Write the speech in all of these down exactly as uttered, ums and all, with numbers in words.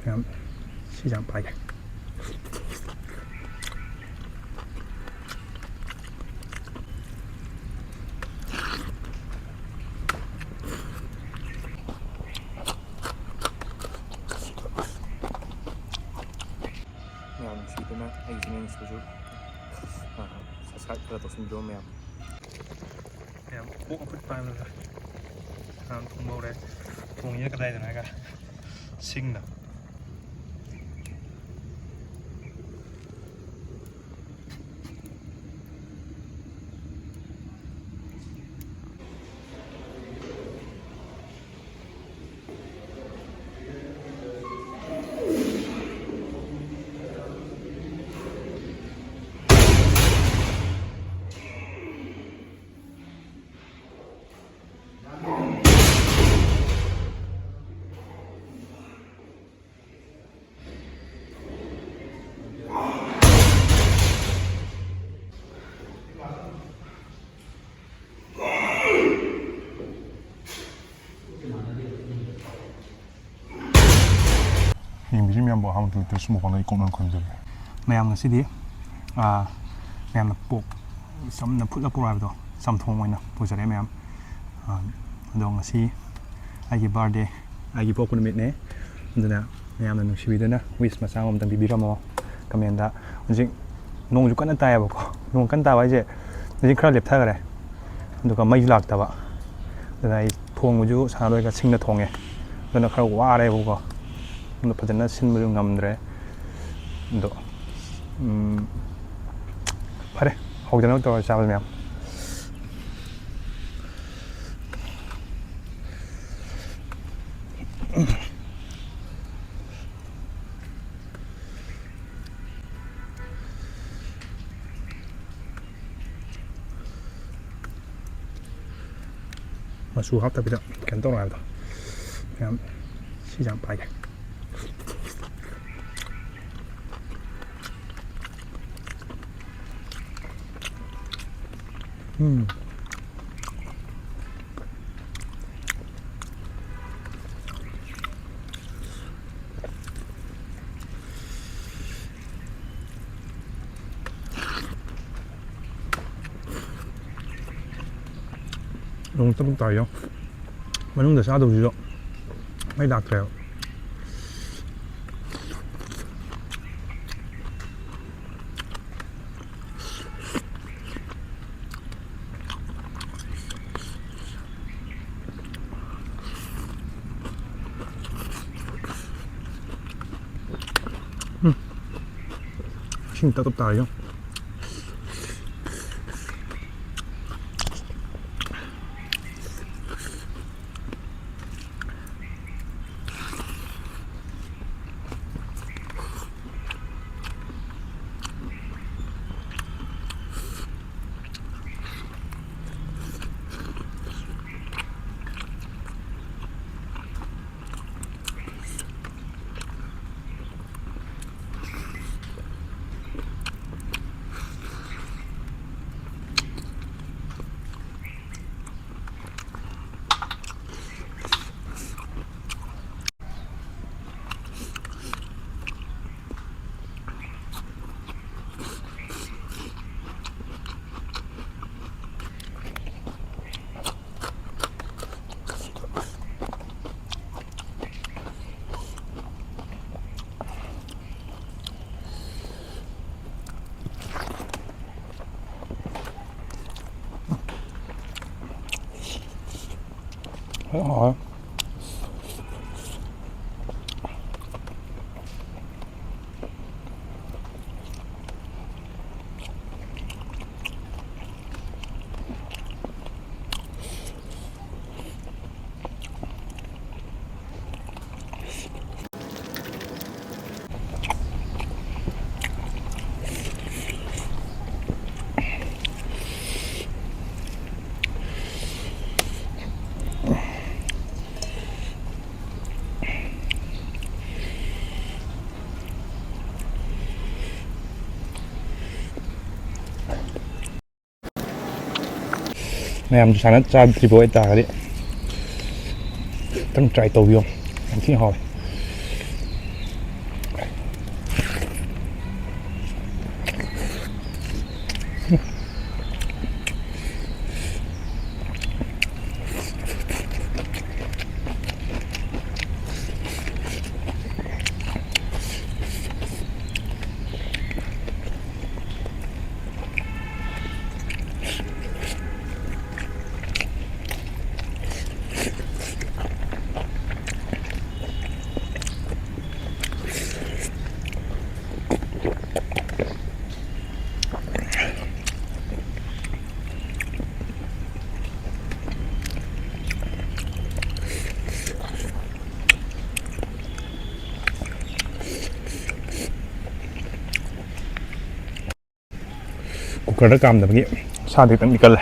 ꯌꯥꯝ, ꯁꯤꯁꯦ ꯌꯥꯝ ꯄꯥꯏꯒꯦ꯫ ꯃꯌꯥꯝ ꯅꯨꯡꯁꯤꯗꯨꯅ ꯑꯩꯒꯤ ꯆꯦꯅꯦꯜꯁꯤꯁꯨ ꯁꯕꯁꯀ꯭ꯔꯥꯏꯕ ꯈꯔ ꯇꯧꯁꯤꯟꯕꯤꯔꯣ ꯃꯌꯥꯝ꯫ ꯃꯌꯥꯝ ꯑꯣꯛ ꯑꯐꯨꯠꯄ ꯍꯥꯏꯕꯗ ꯃꯌꯥꯝ ꯊꯣꯡꯕ ꯍꯧꯔꯦ꯫ ꯊꯣꯡꯉꯤꯁꯦ ꯀꯗꯥꯏꯗꯅꯣ ꯍꯥꯏꯒ ꯁꯤꯡꯗ꯫ ꯌꯦꯡꯕꯤꯔꯤ ꯃꯌꯥꯝꯕꯨ ꯑꯍꯥꯟꯕ ꯅꯨꯃꯤꯠꯇ ꯁꯨꯝ ꯍꯣꯠꯅꯩ ꯀꯣꯛꯅ ꯈꯟꯖꯔꯤ꯫ ꯃꯌꯥꯝ ꯉꯁꯤꯗꯤ, ꯑꯥ, ꯃꯌꯥꯝꯅ ꯄꯣꯛ ꯆꯝꯅ ꯐꯨꯠꯂ ꯄꯨꯔꯛꯑꯣ ꯍꯥꯏꯕꯗꯣ ꯆꯝꯊꯣꯡ ꯑꯣꯏꯅ ꯄꯨꯖꯔꯦ ꯃꯌꯥꯝ꯫ ꯑꯥ, ꯑꯗꯣ ꯉꯁꯤ ꯑꯩꯒꯤ ꯕꯥꯔꯗꯦ, ꯑꯩꯒꯤ ꯄꯣꯛꯄ ꯅꯨꯃꯤꯠꯅꯦ꯫ ꯑꯗꯨꯅ ꯃꯌꯥꯝꯅ ꯅꯨꯡꯁꯤꯕꯤꯗꯨꯅ ꯋꯤꯁ ꯃꯆꯥ ꯑꯃꯇꯪ ꯄꯤꯕꯤꯔꯝꯃꯣ ꯀꯃꯦꯟꯗ꯫ ꯍꯧꯖꯤꯛ ꯅꯣꯡꯁꯨ ꯀꯟꯅ ꯇꯥꯏꯌꯦꯕꯀꯣ꯫ ꯅꯣꯡ ꯀꯟꯅ ꯇꯥꯕ ꯍꯥꯏꯁꯦ ꯍꯧꯖꯤꯛ ꯈꯔ ꯂꯦꯞꯊꯈ꯭ꯔꯦ꯫ ꯑꯗꯨꯒ ꯃꯩꯁꯨ ꯂꯥꯛꯇꯕ꯫ ꯑꯗꯨꯅ ꯑꯩ ꯊꯣꯡꯕꯁꯨ ꯁꯥꯟꯅꯔꯣꯏꯒ ꯁꯤꯡꯅ ꯊꯣꯡꯉꯦ꯫ ꯑꯗꯨꯅ ꯈꯔ ꯋꯥꯔꯦꯕꯀꯣ꯫ ꯑꯗꯣ ꯐꯖꯅ ꯁꯤꯟꯕꯁꯨ ꯉꯝꯗ꯭ꯔꯦ꯫ ꯑꯗꯣ, ꯎꯝ, ꯐꯔꯦ, ꯍꯧꯖꯅꯕ ꯇꯧꯔ ꯆꯥꯕ ꯃꯌꯥꯝ꯫ ꯃꯆꯨ ꯍꯥꯞꯇꯕꯤꯗ ꯀꯩꯅꯣ ꯇꯧꯔꯣ ꯍꯥꯏꯕꯗꯣ꯫ ꯌꯥꯝ, ꯁꯤꯁꯦ ꯌꯥꯝ ꯄꯥꯏꯒꯦ꯫ ꯎꯝ꯫ ꯅꯣꯡ ꯇꯞ ꯇꯞ ꯇꯥꯔꯤꯌꯣ꯫ ꯃꯅꯨꯡꯗ ꯆꯥꯗꯧꯁꯤꯁꯨ ꯃꯩ ꯂꯥꯛꯇ꯭ꯔꯦꯕ꯫ ꯏꯁꯤꯡ ꯇꯞ ꯇꯞ ꯇꯥꯔꯤꯌꯣ꯫ ꯐꯖꯅ ꯍꯥꯎꯋꯦ꯫ ꯃꯌꯥꯝꯁꯨ ꯁꯨꯃꯥꯏꯅ ꯆꯥꯗ꯭ꯔꯤꯕ ꯑꯣꯏꯇꯥꯔꯒꯗꯤ ꯑꯝꯇꯪ try ꯇꯧꯕꯤꯌꯣ꯫ ꯌꯥꯝ ꯊꯤꯅ ꯍꯥꯎꯋꯦ꯫ ꯀꯨꯀꯔꯗ ꯀꯥꯝꯗꯕꯒꯤ ꯁꯥꯗꯤ ꯈꯤꯇꯪꯗꯤ ꯀꯜꯂꯦ꯫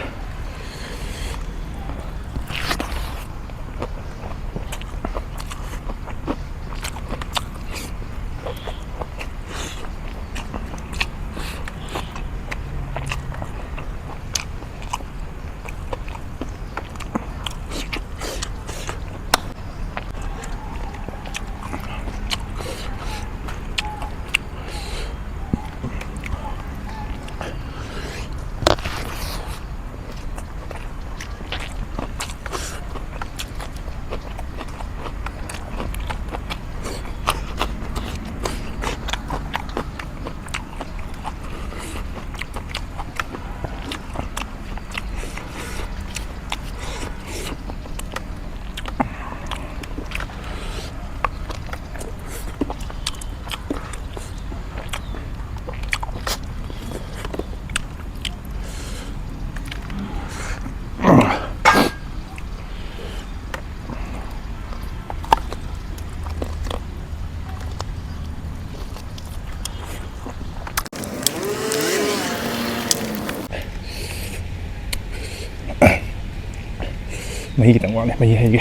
ꯃꯍꯤ ꯈꯤꯇꯪ ꯋꯥꯠꯂꯦ, ꯃꯍꯤ ꯍꯩꯒꯦ꯫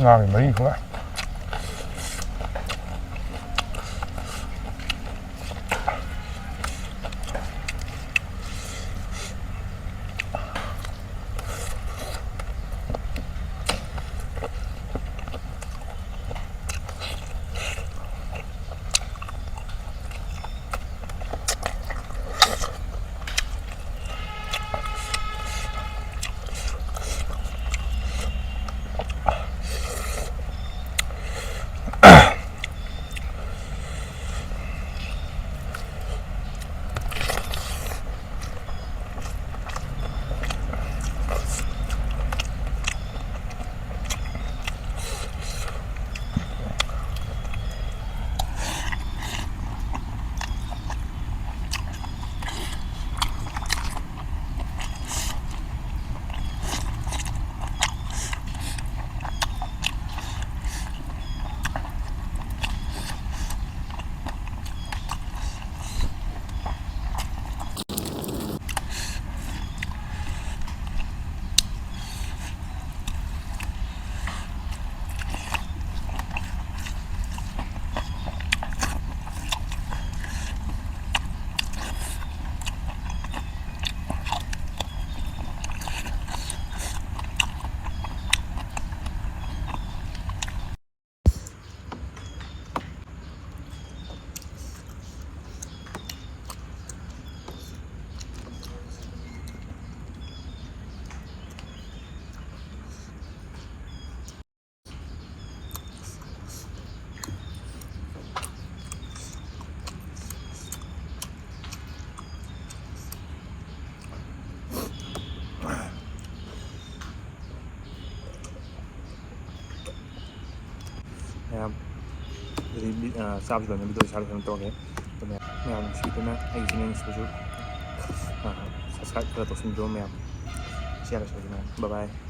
ꯉꯥꯒꯤ ꯃꯍꯤ ꯈꯔ꯫ ꯆꯥꯕꯁꯨ ꯂꯣꯏꯅ ꯚꯤꯗꯤꯑꯣ ꯏꯁꯥ ꯂꯣꯏꯁꯟꯅ ꯇꯧꯔꯒꯦ꯫ ꯑꯗꯨ ꯃꯌꯥꯝ, ꯃꯌꯥꯝ ꯅꯨꯡꯁꯤꯕꯤꯗꯨꯅ ꯑꯩꯒꯤ ꯆꯦꯅꯦꯜꯁꯤꯕꯨꯁꯨ, ꯑ, subscribe ꯈꯔ ꯇꯧꯁꯤꯟꯕꯤꯔꯣ ꯃꯌꯥꯝ꯫ ꯏꯆꯦ ꯂꯣꯏꯁꯜꯂꯒꯦ ꯃꯌꯥꯝ꯫ Bye bye꯫